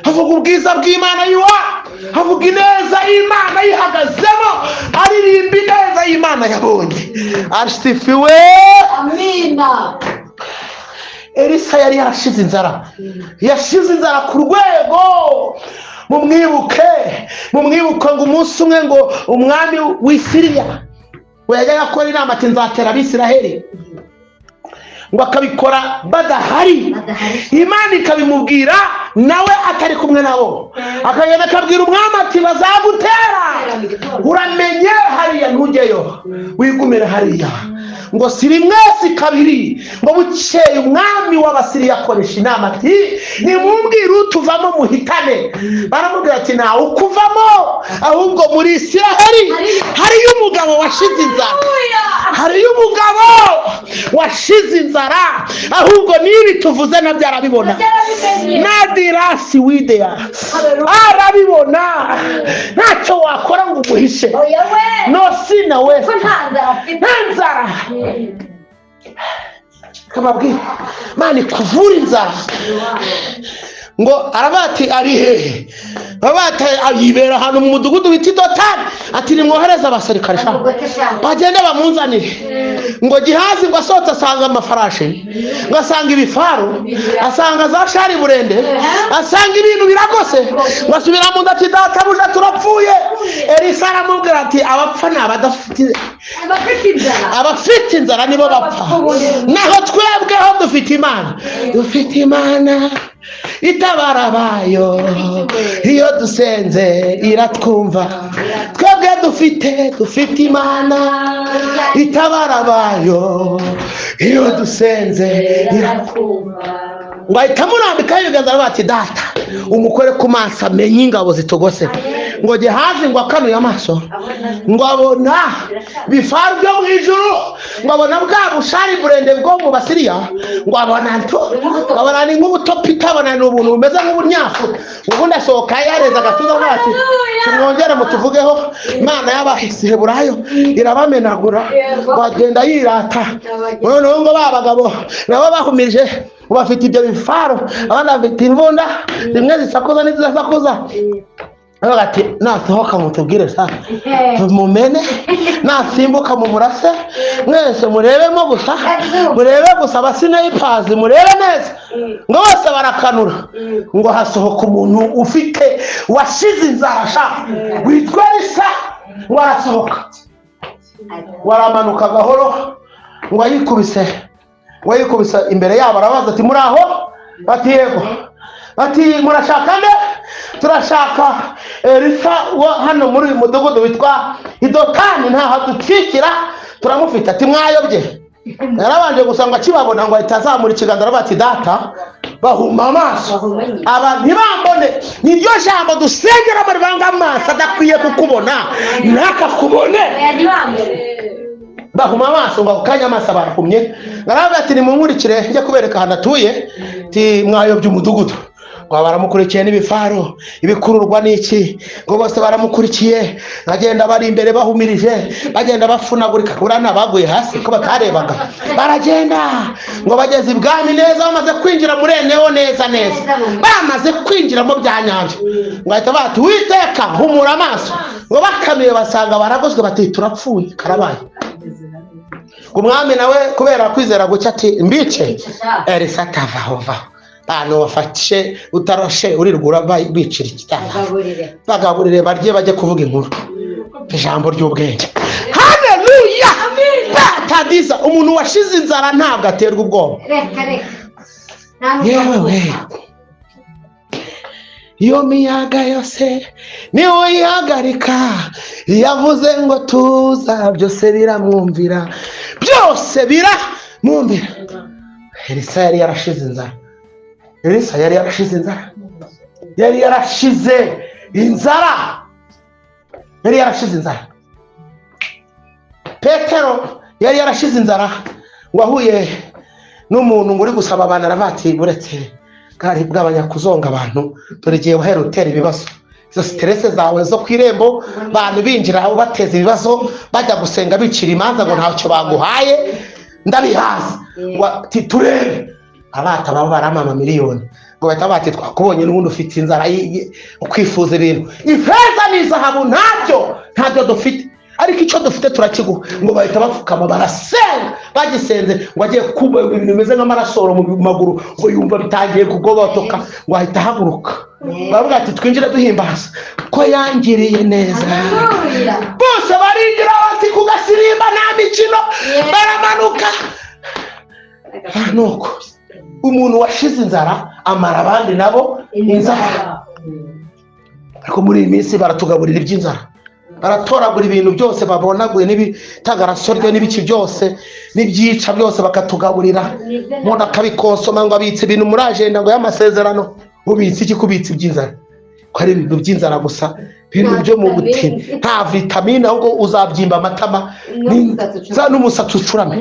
avuga ubwiza bw'Imana y'iwabo, avuga ineza y'Imana yihagazemo, aririmba ineza y'Imana yabonye. Asifiwe. Amina. Elisa yari yarashize inzara, yashize inzara ku rwego mumwibuke, mumwibuke. Ngo umunsi umwe ngo umwami w'Isiriya we yajyaga akora inama ati: "Nzatera Abisiraheli," ngo akabikora badahari, Imana ikabimubwira nawe atari kumwe nabo. Akagenda akabwira umwami ati: "Bazagutera, uramenye hariya ntujyeyo, wigumire hariya." Ngo si rimwe, si kabiri. Ngo bukeye umwami w'Abasiriya akoresha inama ati: "Nimumbwire utuvamo muhitane." Baramubwira ati: "Ntawe ukuvamo, ahubwo muri Isiraheli hariyo umugabo washize inzara, hariyo umugabo washize inzara, ahubwo n'ibi tuvuze nabyo arabibona." Nadirasi wideya arabibona, ntacyo wakora ngo umuhishe. Oya we. No sina we. Ko nta nzara afite. Nta nzara. Kababwira Mana ikuvura inzara. Ngo aravuga ati: "Ari hehe?" Baba yibera ahantu mu mudugudu wita Idotani. Ati: "Nimwohereze abasirikare sha, bagende bamunzanire." Ngo Gihazi ngo asohotse asanga amafarashi, ngo asanga ibifaru, asanga za shari burende, asanga ibintu biragose. Ngo asubira mu nda ati: "Databuja, turapfuye." Elisa aramubwira ati: "Abapfa ni abadafite Abafite inzara. Abafite inzara nibo bapfa, naho twebweho dufite Imana, dufite Imana itabara abayo, iyo dusenze iratwumva. Twebwe dufite Imana itabara abayo, iyo dusenze iratwumva." Ngo ahita amurambikaho ibiganza, aravuga ati: "Data, umukore ku maso amenye ingabo zitogose." Ngo Gihazi ngo akanuye amaso, ngo abona bifaru byo mu ijuru, ngo abona bwa bushari burende bwo mu Basiriya, ngo abona nto, abona ni nk'ubutopita, abona ni ubuntu bumeze nk'ubunyafu. Ubundi asohoka yareza agatuza, avuga ati: "Tumwongere mutuvugeho, Imana y'Abaheburayo irabamenagura." Bagenda yirata. Noneho ngo ba bagabo nabo bahumirije, ngo bafite ibyo bifaro, abandi bafite imbunda zimwe zisakuza n'izidasakuza. Aravuga ati: "Nasohoka mutubwire sa mumene, nasimbuka mumurase mwese, murebemo gusa, murebe gusa abasniper, murebe neza." Ngo bose barakanura, ngo hasohoka umuntu ufite washize inzara sha, witwa Elisa. Ngo arasohoka, ngo aramanuka gahoro, ngo ayikubise imbere yabo. Arabaza ati: "Muri aho?" Bati: "Yego." Bati: "Murashaka nde?" "Turashaka Elisa wo hano muri uyu mudugudu witwa Idotani, ntaho dutwikira turamufite." Ati: "Mwayobye." Yarabanje gusa ngo akibabona, ngo ahita azamura ikiganza, aravuga ati: "Data, bahuma amaso aba ntibambone." Niryo jambo dusengeramo ribanga amaso adakwiye kukubona ntakakubone. Bahuma amaso. Ngo ako kanya amaso barahumye. Aravuga ati: "Nimunkurikire njye kubereka ahantu atuye." Ati: "Mwayobye umudugudu." Ngo baramukurikiye n'ibifaro, ibikururwa n'iki, ngo bose baramukurikiye, bagenda bari imbere bahumirije, bagenda bafunagurika, buriya baguye hasi ko batarebaga. Baragenda, ngo bageze ibwami neza, bamaze kwinjira muri enewo neza neza, bamaze kwinjiramo bya nyabyo, ngo bahita bati: "Witeka, humura amaso." Ngo bakamiye basanga baragozwe. Bati: "Turapfuye, karabaye." Umwami nawe kubera kwizera guke ati: "Mbice?" Elisa atavaho vaho, bantu wafashe utarashe urirwa bicira ikitaha. Bagaburire. Bagaburire barye, bajye kuvuga inkuru. Ijambo ry'ubwenge, haleluya! Batadiza umuntu washize inzara ntabwo aterwa ubwoba. Reka reka. Nta Yewe we! Iyo miyaga yose niwe uyihagarika. Iyo avuze ngo tuza, byose biramwumvira, byose biramwumvira. Elisa yari yarashize inzara. Elisa yari yarashize inzara, yari yarashize inzara, yari yarashize inzara. Petero yari yarashize inzara, ngo ahuye n'umuntu ngo uri gusaba abantu, aravuga ati buretse bwari bwabanya kuzonga abantu, dore igihe wahera utera ibibazo, izo stress zawe zo ku irembo, abantu binjira bateza ibibazo, bajya gusenga bicira imanza ngo ntacyo baguhaye, ndabihaza. Ngo ati turebe abata baba baramama miliyoni, ngo bahita bati twakubonye n'ubundi ufite inzara ukwifuza ibintu, ifeza n'izahabu ntabyo dufite, ariko icyo dufite turakiguha. Ngo bahita bapfukama barasenga. Bagisenze ngo agiye kumva ibintu bimeze nk'amarasoro mu maguru, ngo yumva bitangiye kugobotoka, ngo ahita ahaguruka. Baravuga ati twinjire duhimbaza ko yangiriye neza. Haleluya. Bose barinjira bati ku gasirimba nta mikino, baramanuka. Nuko umuntu washize inzara amara abandi nabo inzara. Ariko muri iyi minsi baratugaburira iby'inzara, baratoragura ibintu byose babonaguye n'ibitagarasoryo n'ibiki byose n'ibyica byose bakatugaburira, umuntu akabikonsoma ngo abitse ibintu muri agenda ngo y'amasezerano. Ubitse iki? Kubitsa iby'inzara, ko ari ibintu by'inzara gusa, ibintu byo mu butini, nta vitamine, ahubwo uzabyimba amatama n'umusatsi ucurame.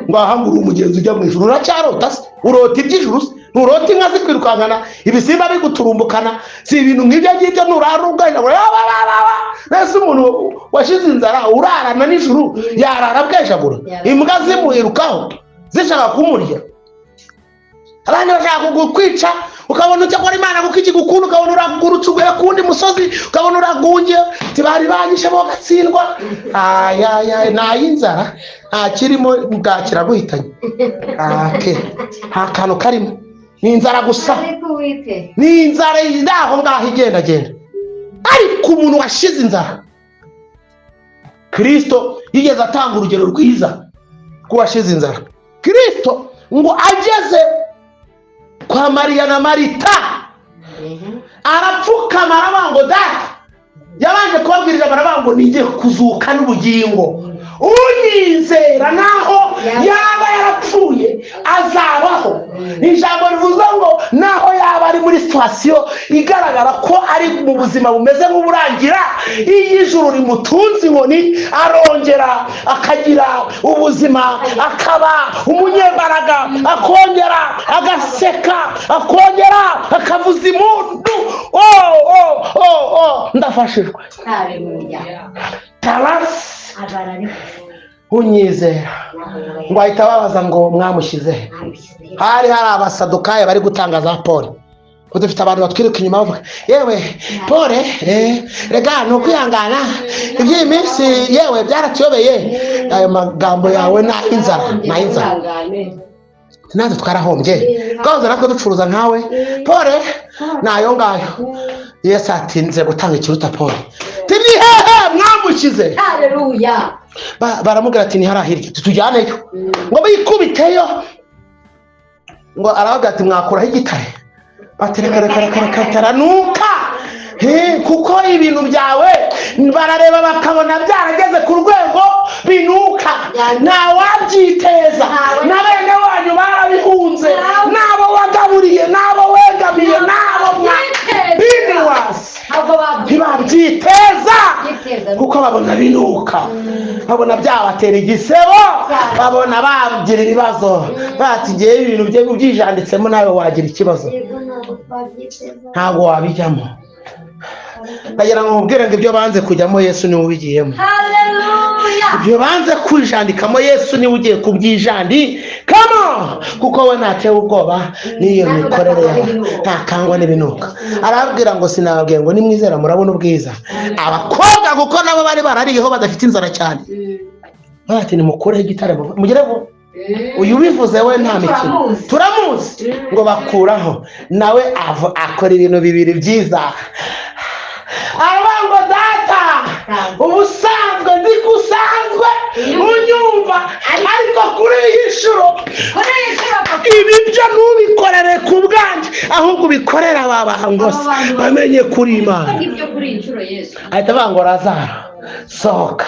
Ngo ahangure umugenzi ujya mu ijuru, uracyarota se? Urota iby'ijuru se? Nturota inka zikwirukankana, ibisimba biguturumbukana? Si ibintu nk'ibyo ngibyo. Nurara ubwenge ngo mbese umuntu washize inzara urarana n'ijuru yarara bwejagura, imbwa zimwirukaho zishaka kumurya, abandi bashaka kukwica, ukabona ujya gukora Imana kuko ikigukunda, ukabona uragurutse uguye ku wundi musozi, ukabona uragungiye, uti bari banyishe bo gatsindwa. Ayaya, ni ay'inzara, nta kirimo, bwakiraguhitanye nta kantu karimo, ni inzara gusa, ni inzara iri aho ngaho igendagenda. Ariko umuntu washize inzara, Kristo yigeze atanga urugero rwiza rw'uwashize inzara. Kristo ngo ageze kwa Mariya na Marita, arapfukama aravuga ngo data, yabanje kubabwira ijambo aravuga ngo ngiye kuzuka n'ubugingo, unyizera naho yaba yarapfuye azabaho. Ni ijambo rivuze ngo naho yaba ari muri situation igaragara ko ari mu buzima bumeze nk'uburangira, iyo ijuru rimutunze inkoni arongera akagira ubuzima, akaba umunyembaraga, akongera agaseka, akongera akavuza impundu. Oh, oh, oh, oh, ndafashijwe. Tarasi unyizera, ngo ahita babaza ngo mwamushyize he? Hari abasadukayo bari gutanga za pole, ko dufite abantu batwiruka inyuma bavuga yewe pole, rega ni ukwihangana iby'iyi minsi, yewe byaratuyobeye. Ayo magambo yawe ni ay'inzara, ni ay'inzara. Natwe twarahombye, twahoze natwe ducuruza nkawe, pole ni ayo ngayo. Yesu atinze gutanga ikiruta pole. Ni hehe mwamushyize? Haleluya. Baramubwira ati ni hariya hirya, tujyaneyo. Ngo bikubiteyo, ngo aravuga ati mwakuraho igitare? Bati reka reka reka reka, taranuka. Kuko ibintu byawe barareba bakabona byarageze ku rwego binuka, ntawabyiteza, na bene wanyu barabihunze, n'abo wagaburiye, n'abo wegamiye, n'abo mwa biniwasi ntibabyiteza, kuko babona binuka, babona byabatera igisebo, babona bagira ibibazo. Bati ngewe ibintu bye ubyijanditsemo nawe wagira ikibazo, ntabwo wabijyamo. Ndagira ngo mubwire ngo ibyo banze kujyamo Yesu niwe ubigiyemo. Haleluya. Ibyo banze kwijandikamo Yesu niwe ugiye kubyijandikamo, kuko we ntatewe ubwoba n'iyo mikorere yawe, ntakangwa n'ibinuka. Arababwira ngo sinababwiye ngo nimwizera murabona ubwiza? Abakobwa kuko nabo bari barariyeho badafite inzara cyane, bati nimukureho igitare mugere vuba. Uyu ubivuze we nta mikino, turamuzi. Ngo bakuraho, nawe akora ibintu bibiri byiza. Aravuga ngo data, ubusanzwe nzi ko usanzwe unyumva, ariko kuri iyi nshuro Ibi byo ntubikorere ku bwanjye, ahubwo ubikorere aba bantu bose bamenye kuri Imana. Ibyo kuri iyi nshuro Yesu. Ahita avuga ngo: "Lazaro, sohoka."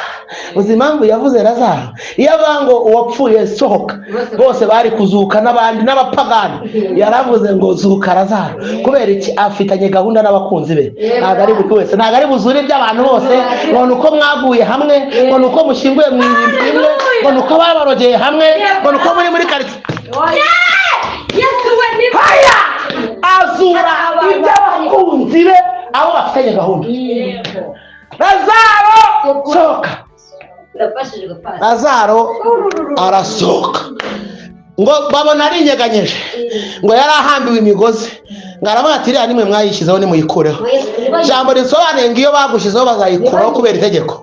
Uzi impamvu yavuze Lazaro? Iyo avuga ngo uwapfuye sohoka, bose bari kuzuka n'abandi n'abapagani. Yaravuze ngo: "Zuka, Lazaro." Kubera iki? Afitanye gahunda n'abakunzi be. Ntabwo ari buri wese, ntabwo ari buzure iby'abantu bose ngo ni uko mwaguye hamwe, ngo ni uko mushyinguye mu irimbi rimwe, ngo ni uko babarogeye hamwe, ngo ni uko muri karitsiye. Yesu we ni Haya, azura iby'abakunzi be, abo bafitanye gahunda. "Lazaro, sohoka." Urafashijwe, pasi. Lazaro arasohoka, ngo babona arinyeganyeje, ngo yari ahambiwe imigozi. Ngo aravuga ati: "Iriya nimwe mwayishyizeho, nimuyikureho." Ijambo risobanuye ngo iyo bagushyizeho bazayikuraho kubera itegeko,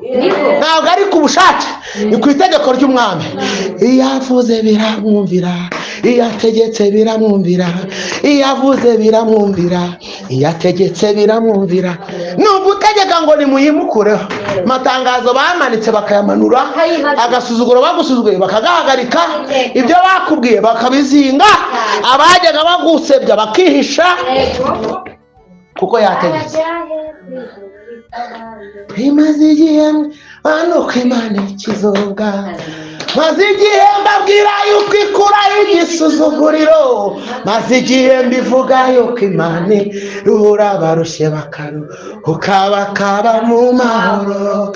ntabwo ari ku bushake, ni ku itegeko ry'umwami. Iyo avuze biramwumvira, iyo ategetse biramwumvira, iyo avuze biramwumvira, iyo ategetse biramwumvira. Ni ugutegeka ngo nimuyimukureho. Amatangazo bamanitse bakayamanura, agasuzuguro bagusuzuguye bakagahagarika, ibyo bakubwiye bakabizinga, abajyaga bagusebya bakihisha, kuko yategetse. Imaze igihe hano ko Imana ikizobwa, maze igihe mbabwira yuko ikura igisuzuguriro, maze igihe mbivuga yuko Imana iruhura abarushye bakaruhuka bakaba mu mahoro.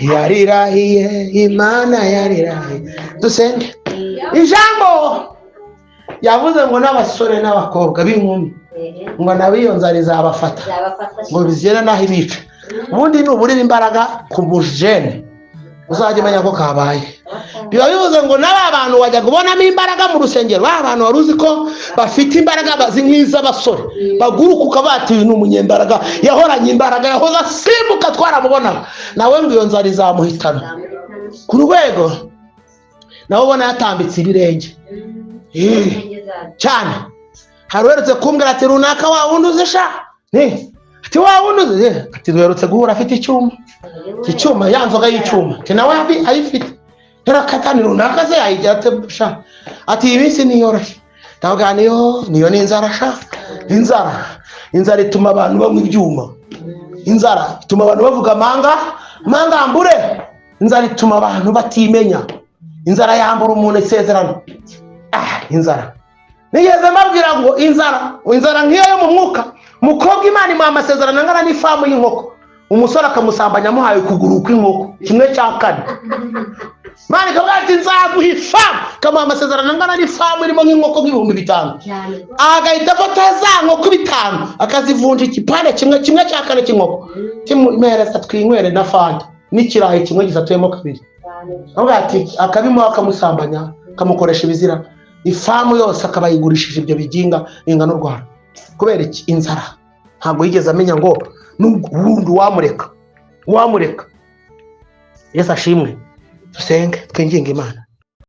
Yarirahiye, Imana yarirahiye. Dusenge. Ijambo yavuze ngo n'abasore n'abakobwa b'inkumi, ngo nabo iyo nzara izabafata, ngo bizigere n'aho ibica. Ubundi nuburira imbaraga ku mujene, uzajya umenya ko kabaye. Biba bivuze ngo n'aba bantu wajyaga ubonamo imbaraga mu rusengero, ba bantu wari uzi ko bafite imbaraga bazi nk'iz'abasore, baguruka ukavuga ati: "Uyu ni umunyembaraga, yahoranye imbaraga, yahoze asimbuka, twaramubonaga." Nawe ngo iyo nzara izamuhitana ku rwego nawe ubona yatambitse ibirenge. Cyane. Hari uherutse kumbwira ati: "Runaka, wa wundi uzi sha?" Ni ati: "Wa wundi uzi?" Ati: "Duherutse guhura afite icyuma, iki cyuma, ya nzoga y'icyuma." Ati: "Nawe ayifite." Yarakatani runaka se yayigira ate sha? Ati: "Iyi minsi niyoroshye." Ndavuga niyo ni inzara sha. Inzara ituma abantu banywa ibyuma, inzara ituma abantu bavuga amanga amangambure, inzara ituma abantu batimenya, inzara yambura umuntu isezerano. Ah, inzara! Nigeze mbabwira ngo inzara nk'iyo yo mu mwuka, umukobwa Imana imuha amasezerano angana n'ifamu y'inkoko, umusore akamusambanya amuhaye ukuguru kw'inkoko kimwe cya kane. Imana ikavuga ati: "Nzaguha ifamu," ikamuha amasezerano angana n'ifamu irimo nk'inkoko nk'ibihumbi 5, agahita afata za nkoko 5 akazivunja igipande kimwe, kimwe cya kane cy'inkoko, kimuhereza twinywere na fanta n'ikirayi kimwe gisatuyemo kabiri. Avuga ati akabimuha, akamusambanya, akamukoresha ibizira, ifamu yose akaba yigurishije ibyo biginga bingana urwara. Kubera iki? Inzara. Ntabwo yigeze amenya ngo n'ubundi wamureka, wamureka. Yesu ashimwe. Dusenge, twinginge Imana.